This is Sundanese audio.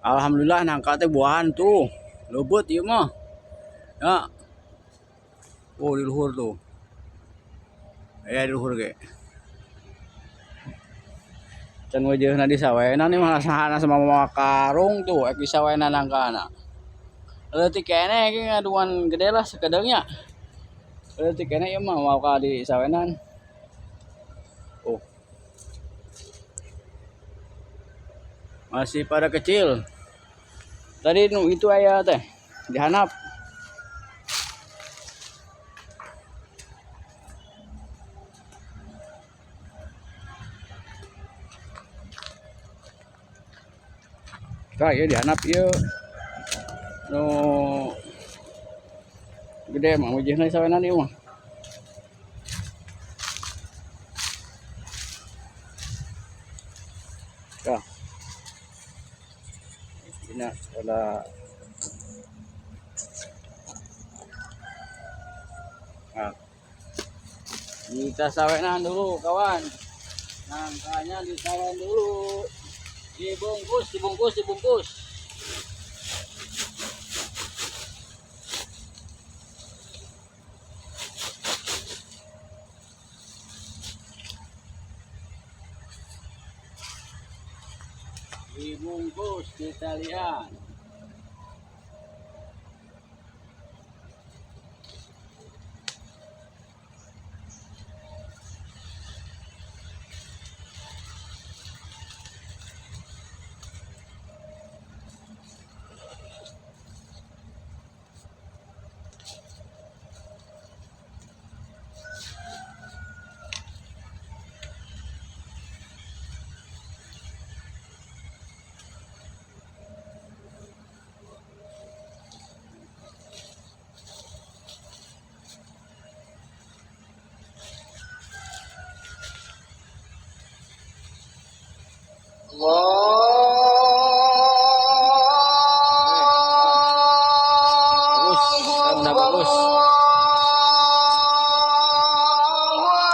Alhamdulillah nangka teh buahan tuh. Leubet ieu mah. Ya. Oh, di luhur tuh. Aya di luhur ge. Can wajeuna disawenan nih mah sahana sama mawa karung tuh ek disawenan nangkana. Leutik keneh ge ngaduan gede lah sakedeungnya. Leutik keneh ieu mah mau ka disawenan. Oh. Masih pada kecil. Tadi nu itu aya teh dihanap. Tah ieu dihanap ieu. Nu gede mah wajihna disawenan ieu mah. Tah. Dina wala. Nah. Kita sawenan dulu kawan. Nangkanya disawen dulu. Dibungkus, dibungkus, dibungkus. Dibungkus kita lihat. Bagus, udah bagus.